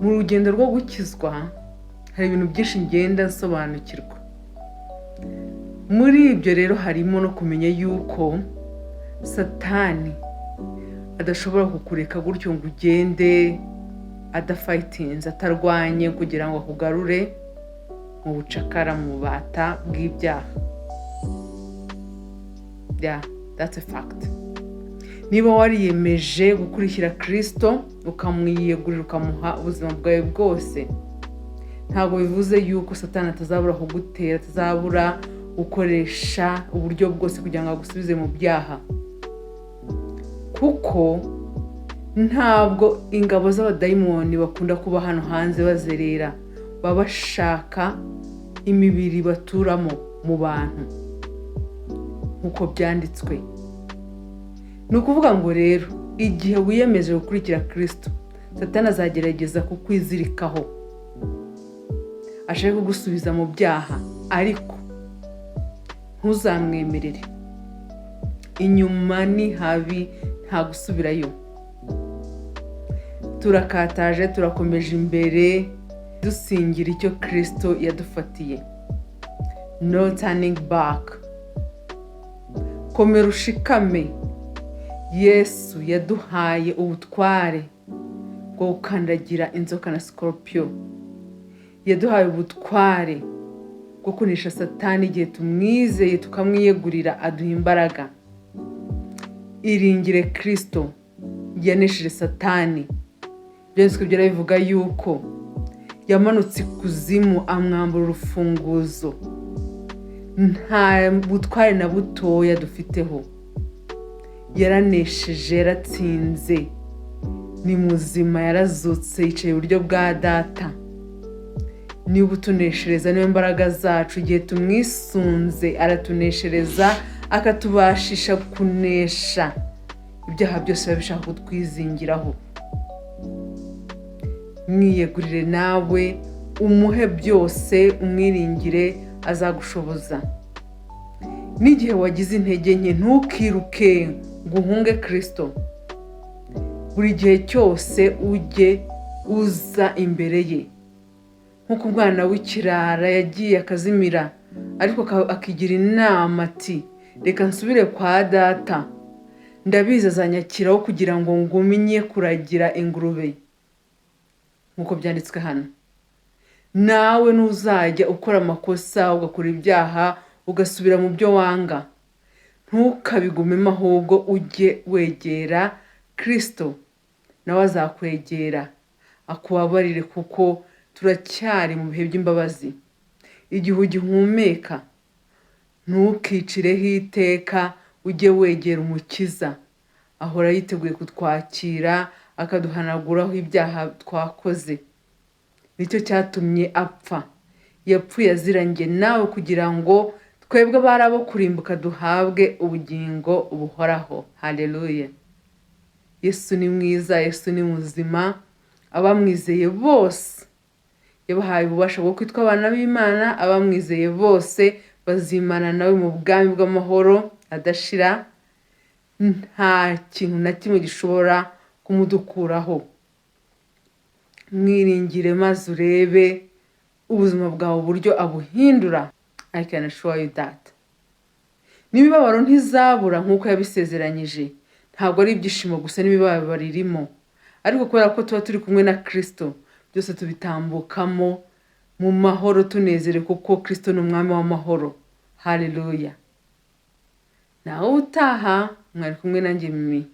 Mu rugendo rwo gukizwa hari ibintu byinshi ngenda nsobanukirwa. Muri ibyo rero harimo no kumenya yuko Satani adashobora kukureka gutyo ngo ugende adafightinze, atarwanye kugira ngo akugarure mu bucakara, mu bubata bw'ibyaha. Yeah, that's a fact. Niba wariyemeje gukurikira Kirisito, ukamwiyegurira, ukamuha ubuzima bwawe bwose, ntabwo bivuze yuko Satani atazabura kugutera, atazabura gukoresha uburyo bwose kugira ngo agusubize mu byaha, kuko ntabwo ingabo z'abadayimoni bakunda kuba hano hanze bazerera. Baba bashaka imibiri baturamo mu bantu, nk'uko byanditswe. Ni ukuvuga ngo rero igihe wiyemeje gukurikira Kirisito, Satani azagerageza kukwizirikaho, ashaka kugusubiza mu byaha, ariko ntuzamwemerere. Inyuma ni habi, nta gusubirayo. Turakataje, turakomeje imbere, dusingira icyo Kirisito yadufatiye. No turning back. Komera ushikame. Yesu yaduhaye ubutware bwo gukandagira inzoka na sikorupiyo. Yaduhaye ubutware bwo kunesha Satani. Igihe tumwizeye, tukamwiyegurira, aduha imbaraga. Iringire Kirisito yanesheje Satani. Byanditswe bivuga yuko yamanutse ikuzimu, amwambura urufunguzo. Nta butware na butoya dufiteho. Yaranesheje, yaratsinze, ni muzima, yarazutse, yicaye iburyo bwa Data. Niba utuneshereza, niwe mbaraga zacu. Igihe tumwisunze, aratuneshereza, akatubashisha kunesha ibyaha byose biba bishaka kutwizingiraho. Mwiyegurire nawe, umuhe byose, umwiringire, azagushoboza. N'igihe wagize intege nke, ntukiruke ngo uhunge Kirisito. Buri gihe cyose ujye uza imbere ye, nk'uko umwana w'ikirara yagiye akazimira, ariko akigira inama ati: "Reka nsubire kwa data, ndabizi azanyakiraho kugira ngo ngumye kuragira ingurube", nk'uko byanditswe hano. Nawe ntuzajya ukora amakosa, ugakora ibyaha, ugasubira mu byo wanga, ntukabigumemo, ahubwo ujye wegera Kirisito, nawe azakwegera akubabarire, kuko turacyari mu bihe by'imbabazi. Igihe ugihumeka, ntukicireho iteka, ujye wegera Umukiza. Ahora yiteguye kutwakira, akaduhanaguraho ibyaha twakoze. Nicyo cyatumye apfa. Yapfuye aziranye nawe kugira ngo twebwe abari abo kurimbuka duhabwe ubugingo buhoraho. Haleluya! Yesu ni mwiza, Yesu ni muzima. Abamwizeye bose yabahaye ububasha bwo kwitwa abana b'Imana. Abamwizeye bose bazimana nawe mu bwami bw'amahoro adashira. Nta kintu na kimwe gishobora kumudukuraho. Mwiringire maze urebe ubuzima bwawe uburyo abuhindura. I can assure you that. N'imibabaro ntizabura nk'uko yabisezeranyije. Ntabwo ari ibyishimo gusa, n'imibabaro irimo, ariko kubera ko tuba turi kumwe na Kirisito, byose tubitambukamo mu mahoro, tunezerewe, kuko Kirisito ni umwami w'amahoro. Haleluya! Nawe utaha, mwari kumwe nanjye Mimi.